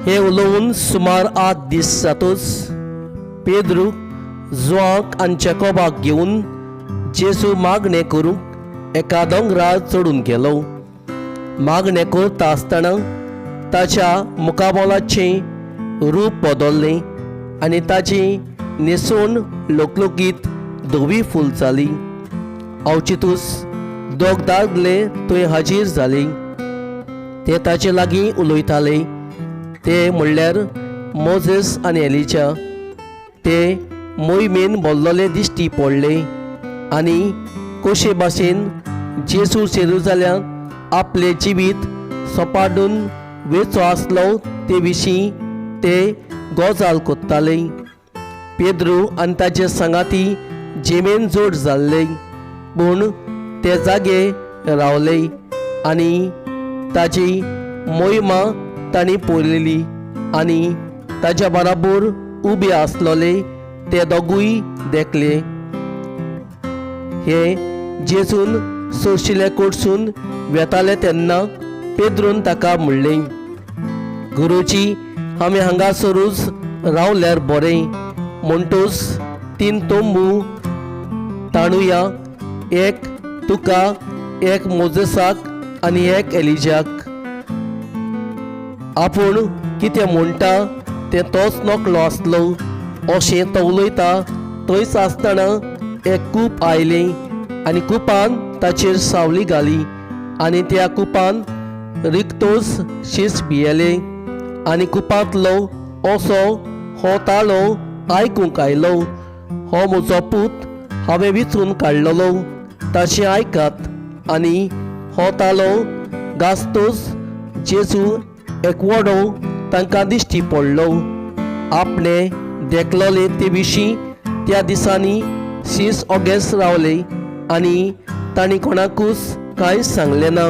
हें उलोवन सुमार 8 दीस जातूच पेद्रू जुवांक आनी जेकोबाक घेवन जेजू मागणें करूंक एका दोंगरार चडून गेलो. मागणें करता आसतना ताच्या मुखामोलाचें रूप बदल्लें आनी ताची न्हेसवण लकलकीत धवी फूल जाली. अवचितूच दोग दादले थंय हाजीर जाले. ते ताचे लागीं उलयताले ते म्हणल्यार मोजेस आनी एलिजा. ते मोहिमेन बोल्लोले दिश्टी पडले आनी कशे भाशेन जेजू जेरुजाल्यांत आपलें जिवीत सोपाडून वेचो आसलो ते विशीं ते गजाल कोत्ताले. पेद्रू आनी ताचे सांगाती जेमेन जोड जाल्ले, पूण ते जागे रावले आनी ताजी मोहिमा तांणी पळयली आनी ताच्या बराबर उबे आसलोले ते दोगूय देखले. हे जेजून सोशिले कडसून वेताले तेन्ना पेद्रून ताका म्हणलें, गुरुजी, आमी हांगासरूच रावल्यार बरें, म्हणटूच 3 तंबू ताणुया, एक तुका, एक मोजेसाक आनी एक एलिजाक. आपूण कितें म्हणटा तें तोच नकलो आसलो अशें तो उलयता थंयच आसतना एक कूप आयलें आनी कुपान ताचेर सावली घाली आनी त्या कुपान रिक्तोच शीस भियेले आनी कुपांतलो असो हो ताळो आयकूंक आयलो, हो म्हजो पूत हांवें विचून काडलेलो, ताचें आयकात. आनी हो ताळो गाजतोच जेजू एकवडो तांकां दिश्टी पडलो. आपणे देखलोले ते विशीं त्या दिसांनी शीस ओगेस रावले आनी तांणी कोणाकूच कांयच सांगलें ना.